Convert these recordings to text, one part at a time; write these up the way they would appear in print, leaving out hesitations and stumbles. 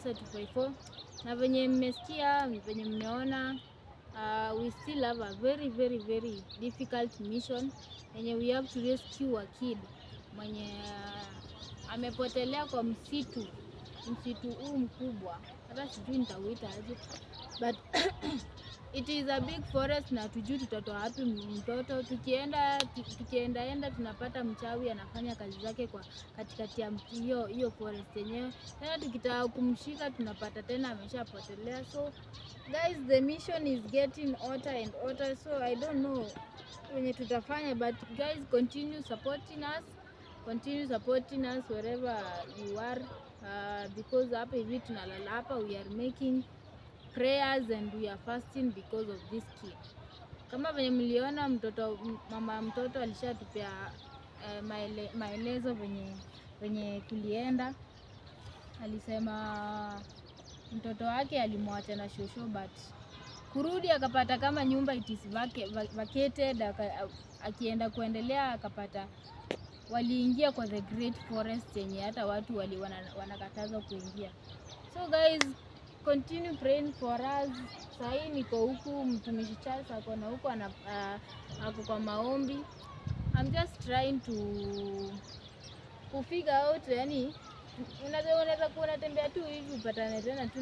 Melissa 254. Na venye mmesikia, venye mmeona, we still have a very very very difficult mission yenye we have to rescue a kid mwenye amepotelea kwa msitu, msitu huu mkubwa, hata sijui nitauita aje, but it is a big forest na tujui tutatoa wapi mtoto. Tukienda enda tunapata mchawi anafanya kazi zake kwa katikati ya hiyo hiyo forest yenyewe. Tena tukitaka kumshika tunapata tena ameshapotelea. So guys, the mission is getting hotter and hotter, so I don't know wenye tutafanya, but guys, continue supporting us, continue supporting us wherever you are, because hapa hivi tunalala hapa, we are making prayers and we are fasting because of this kid. Kama venye mliona mtoto, mama mtoto alishatupea maelezo venye kulienda. Alisema mtoto wake alimwacha na shosho, but kurudi akapata kama nyumba it is vacated. Akienda kuendelea akapata waliingia kwa the great forest yenye hata watu wanakatazwa kuingia. So guys, continue praying for us. Sahii niko huku, mtumishi Charles ako na huko ako kwa maombi. I'm just trying to kufigure out, yani unaweza kuwa unatembea tu hivi upatane tena tu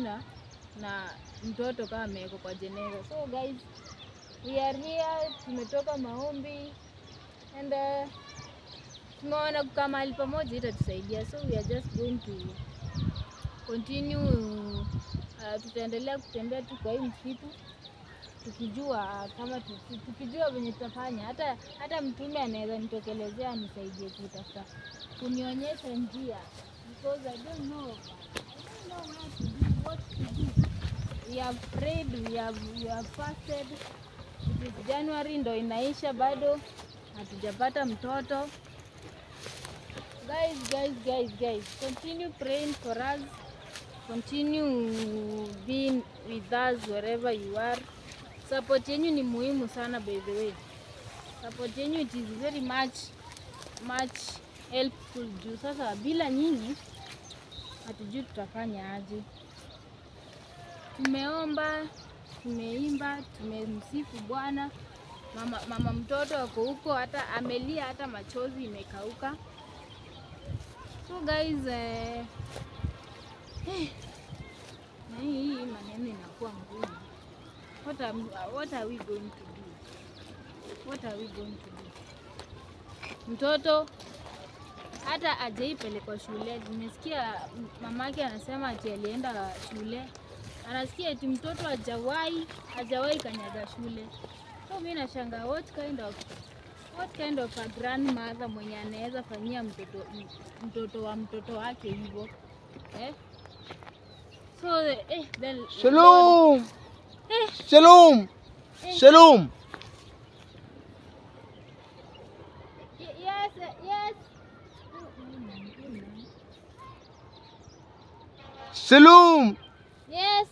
na mtoto kama amewekwa kwa jeneza. So guys, we are here, tumetoka maombi and tumeona kukaa mahali pamoja itatusaidia, so we are just going to continue, tutaendelea kutembea tu kwa hii msitu tukijua kama tukijua venye tutafanya. Hata mtume anaweza nitokelezea anisaidie kutafuta, kunionyesha njia, because I don't know where to do, what to do. We have prayed, we have fasted. It is January ndo inaisha, bado hatujapata mtoto. Guys, guys, guys, guys, continue praying for us. Continue being with us wherever you are. Support yenyu ni muhimu sana, by the way. Support yenyu, it is very much much helpful, juu sasa bila nyinyi hatujui tutafanya aje. Tumeomba, tumeimba, tumemsifu Bwana. Mama mtoto ako huko, hata amelia, hata machozi imekauka. So guys, na hii maneno inakuwa ngumu. What are we going to do? What are we going to do? Mtoto hata hajaipelekwa shule. Nimesikia mamake anasema ati alienda shule, anasikia ati mtoto hajawahi kanyaga shule. So mimi nashangaa what kind of a grandmother mwenye anaweza fanyia mtoto wa mtoto wake hivyo, eh? So then Shalom. Eh. Shalom. Eh. Shalom. Yes. Shalom. Yes.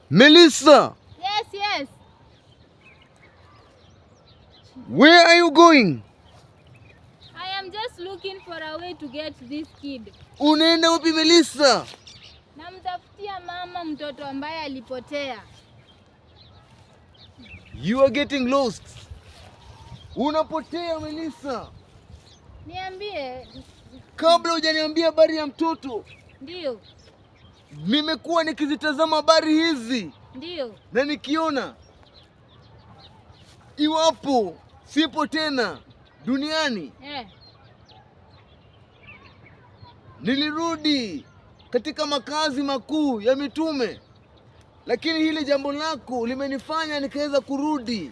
Melissa. Yes. Where are you going? I am just looking for a way to get this kid. Unaenda wapi, Melissa? Namtafutia mama mtoto ambaye alipotea. You are getting lost. Unapotea, Melissa. Niambie. Kabla hujaniambia habari ya mtoto, Ndio, nimekuwa nikizitazama habari hizi na nikiona iwapo sipo tena duniani, nilirudi katika makazi makuu ya mitume, lakini hili jambo lako limenifanya nikaweza kurudi.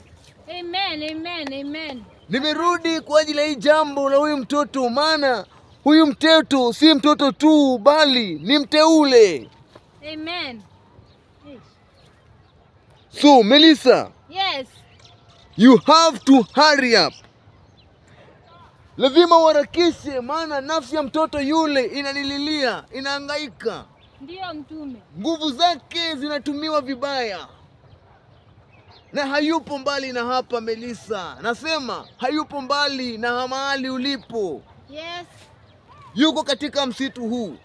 Amen, amen, amen. Nimerudi kwa ajili ya hii jambo la huyu mtoto, maana huyu mtoto si mtoto tu, bali ni mteule. Amen. So Melissa, Yes. you have to hurry up. Lazima uharakishe, maana nafsi ya mtoto yule inanililia, inahangaika. Ndiyo, mtume. Nguvu zake zinatumiwa vibaya, na hayupo mbali na hapa, Melissa. Nasema hayupo mbali na mahali ulipo. Yes. Yuko katika msitu huu.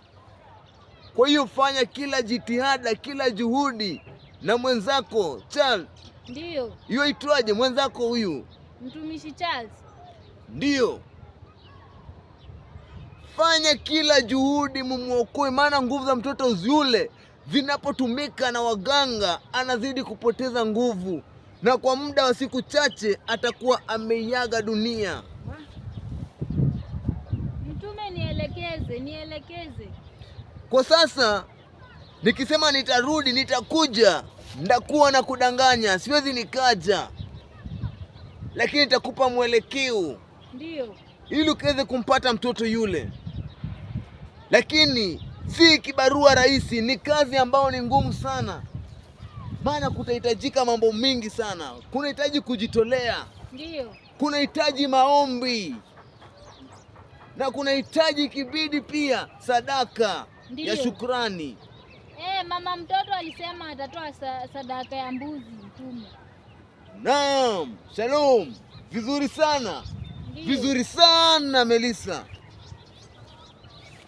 Kwa hiyo fanya kila jitihada, kila juhudi na mwenzako Charles, Ndiyo, yuaitwaje mwenzako huyu? mtumishi Charles. Ndiyo, fanya kila juhudi mumwokoe, maana nguvu za mtoto yule zinapotumika na waganga anazidi kupoteza nguvu, na kwa muda wa siku chache atakuwa ameiaga dunia. Mtume, nielekeze, nielekeze. Kwa sasa nikisema nitarudi, nitakuja, ndakuwa na kudanganya, siwezi nikaja, lakini nitakupa mwelekeo Ndiyo, ili ukiweze kumpata mtoto yule. Lakini si kibarua rahisi, ni kazi ambayo ni ngumu sana, maana kutahitajika mambo mingi sana. Kunahitaji kujitolea, ndiyo, kunahitaji maombi na kunahitaji kibidi pia sadaka Ndiyo. ya shukrani. Mama mtoto alisema atatoa sadaka ya mbuzi, mtume. Naam, shalom. Vizuri sana. Ndiyo. Vizuri sana Melissa,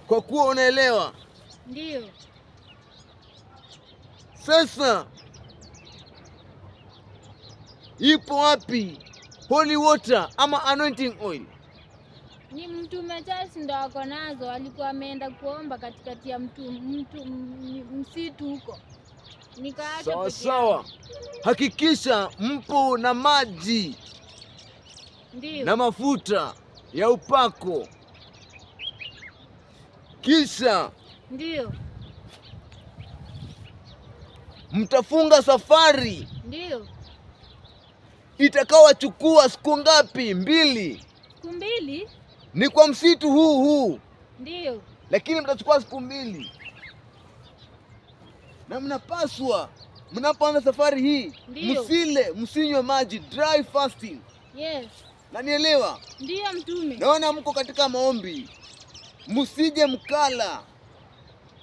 kwa kuwa unaelewa. Ndiyo. Sasa ipo wapi holy water ama anointing oil? Ni mtume Charles ndo ako nazo, alikuwa ameenda kuomba katikati ya msitu huko. Nikaacha Sawa peke sawa, yangu. hakikisha mpo na maji Ndiyo. na mafuta ya upako, kisha Ndiyo. mtafunga safari Ndiyo. itakawachukua siku ngapi? 2. Siku 2? Ni kwa msitu huu huu. Ndiyo. Lakini mtachukua siku 2. Na mnapaswa mnapoanza safari hii Ndiyo. msile, msinywe maji, dry fasting. Yes. Na nielewa? Ndiyo mtume. Naona mko katika maombi. Msije mkala,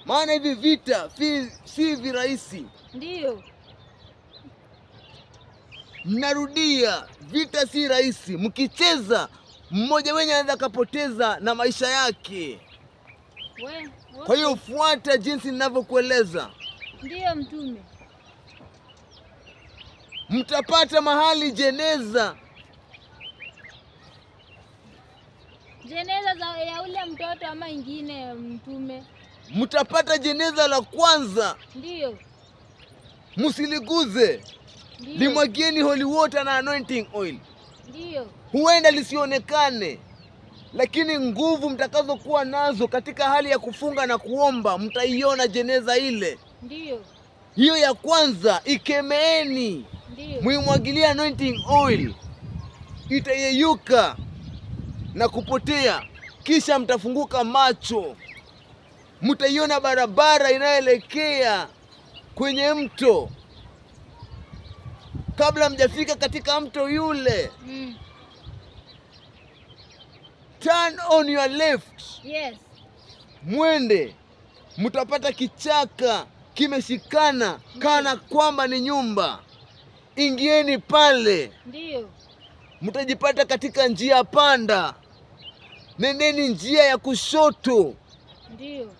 maana hivi vita si virahisi. Ndiyo. Mnarudia, vita si rahisi. Mkicheza mmoja wenye anaweza akapoteza na maisha yake. Kwa hiyo fuata jinsi ninavyokueleza. Ndiyo mtume. Mtapata mahali jeneza. Jeneza ya ule mtoto ama ingine mtume? Mtapata jeneza la kwanza. Ndiyo. Msiliguze. Ndiyo. Limwagieni holy water na anointing oil. Ndiyo. Huenda lisionekane, lakini nguvu mtakazokuwa nazo katika hali ya kufunga na kuomba, mtaiona jeneza ile. Ndiyo. Hiyo ya kwanza ikemeeni. Ndiyo. Muimwagilie anointing oil, itayeyuka na kupotea. Kisha mtafunguka macho, mtaiona barabara inayoelekea kwenye mto. Kabla mjafika katika mto yule, turn on your left. Yes. Mwende, mtapata kichaka kimeshikana kana kwamba ni nyumba. Ingieni pale. Ndiyo. Mtajipata katika njia panda. Nendeni njia ya kushoto. Ndiyo.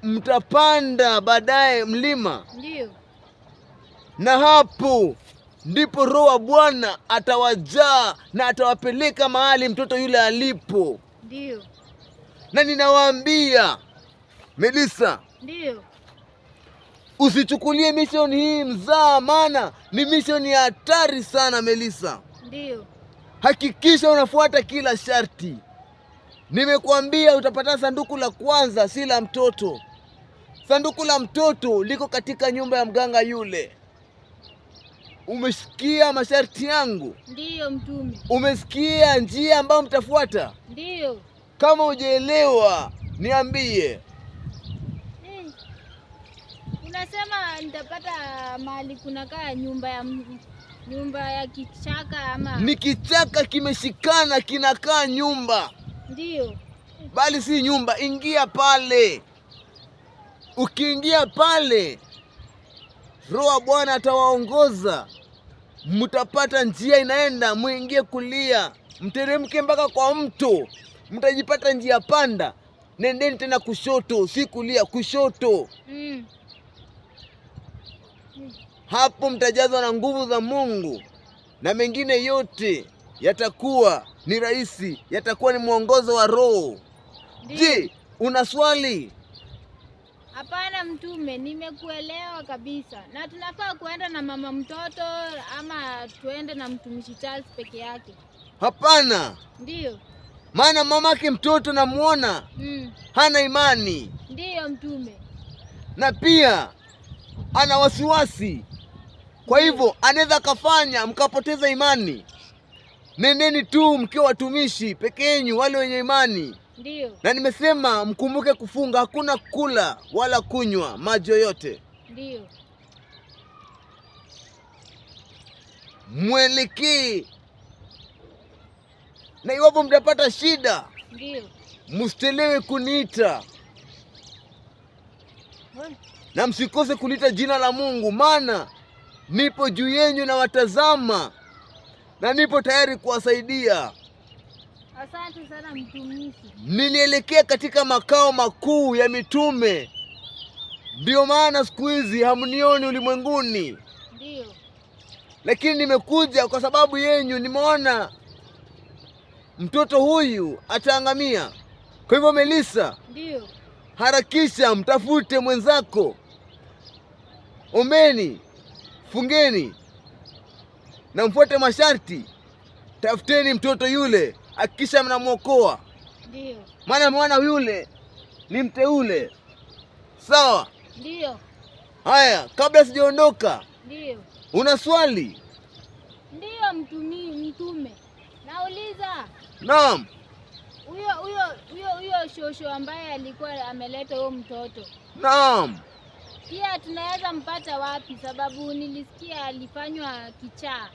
Mtapanda baadaye mlima. Ndiyo. Na hapo ndipo Roho wa Bwana atawajaa na atawapeleka mahali mtoto yule alipo. Ndiyo. Na ninawaambia Melissa, Ndiyo. usichukulie mission hii mzaa, maana ni mission ya hatari sana Melissa. Ndiyo. Hakikisha unafuata kila sharti. Nimekuambia utapata sanduku la kwanza, si la mtoto. Sanduku la mtoto liko katika nyumba ya mganga yule. Umesikia masharti yangu? Ndiyo mtume. Umesikia njia ambayo mtafuata? Ndiyo. Kama hujaelewa niambie. Unasema nitapata mahali kunakaa nyumba ya kichaka ama? Ni kichaka kimeshikana kinakaa nyumba. Ndiyo. Bali si nyumba, ingia pale. Ukiingia pale, Roho wa Bwana atawaongoza. Mtapata njia inaenda, muingie kulia, mteremke mpaka kwa mto, mtajipata njia panda. Nendeni tena kushoto, si kulia, kushoto. Hapo mtajazwa na nguvu za Mungu, na mengine yote yatakuwa ni rahisi, yatakuwa ni mwongozo wa Roho. Je, una swali? Hapana mtume, nimekuelewa kabisa. Na tunafaa kuenda na mama mtoto ama tuende na mtumishi Charles peke yake? Hapana. Ndiyo. Maana mamake mtoto namuona hana imani. Ndiyo mtume. Na pia ana wasiwasi. Kwa hivyo anaweza kafanya mkapoteza imani. Nendeni tu mkiwa watumishi peke yenu, wale wenye imani. Ndiyo. Na nimesema mkumbuke kufunga, hakuna kula wala kunywa maji yoyote. Ndiyo. Mwelekee. Na iwapo mtapata shida, ndiyo, msichelewe kuniita. Na msikose kuliita jina la Mungu, maana nipo juu yenu na watazama, na nipo tayari kuwasaidia. Asante sana mtumishi. Nilielekea katika makao makuu ya mitume. Ndio maana siku hizi hamnioni ulimwenguni. Ndio. Lakini nimekuja kwa sababu yenyu, nimeona mtoto huyu ataangamia. Kwa hivyo Melissa, ndio, harakisha mtafute mwenzako. Ombeni, fungeni na mfuate masharti. Tafuteni mtoto yule, hakikisha mnamuokoa. Ndio. Maana mwana yule ni mteule. Sawa? Ndio. Haya, kabla sijaondoka. Ndio. Una swali? Ndio mtume. Nauliza. Naam. Huyo shosho ambaye alikuwa ameleta huyo mtoto. Naam. Pia tunaweza mpata wapi? Sababu nilisikia alifanywa kichaa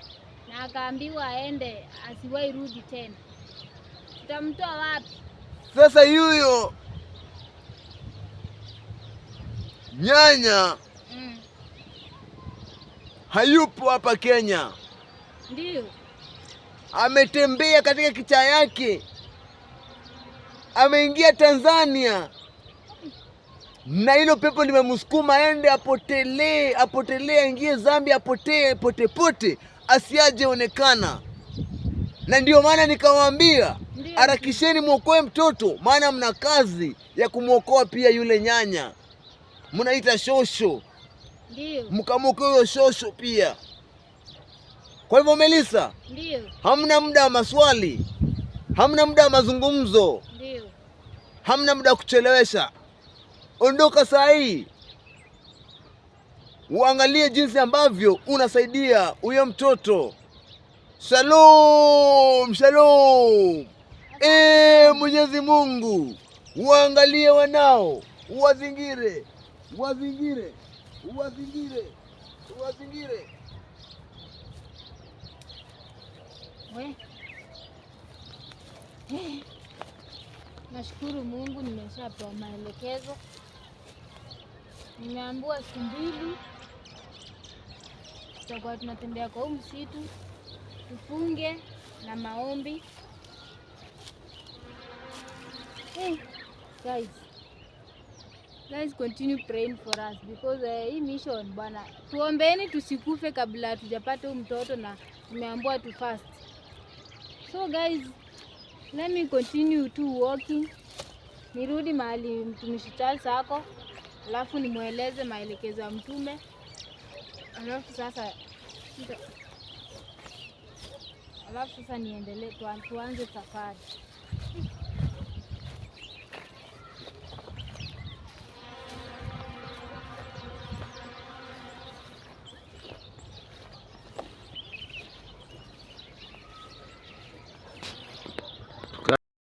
na akaambiwa aende asiwahi rudi tena. Tutamtoa wapi? Sasa yuyo nyanya hayupo hapa Kenya. Ndio. Ametembea katika kichaa yake. Ameingia Tanzania. Na hilo pepo limemsukuma aende apotelee, apotelee, aingie Zambia, apotee pote pote, asiaje onekana. Na ndio maana nikawaambia harakisheni muokoe mtoto, maana mna kazi ya kumuokoa pia yule nyanya. Mnaita shosho. Ndio. Mkamuokoe huyo shosho pia. Kwa hivyo Melissa, ndio, hamna muda wa maswali, hamna muda wa mazungumzo, ndio, hamna muda wa kuchelewesha. Ondoka saa hii. Uangalie jinsi ambavyo unasaidia huyo mtoto. Shalom, shalom. Mwenyezi Mungu, uangalie wanao, uwazingire, uwazingire, uwazingire, uwazingire. We. Nashukuru Mungu nimeshapewa maelekezo. Nimeambiwa siku 2 tutakuwa tunatembea kwa huu msitu, tufunge na maombi. Hey, guys, let's continue praying for us because hii mission bwana, tuombeeni tusikufe kabla hatujapata huu mtoto na tumeambiwa tu fast. So guys, let me continue to walking. Nirudi mahali mtumishi Charles ako, alafu nimueleze maelekezo ya mtume. Alafu sasa niendelee, tuanze safari.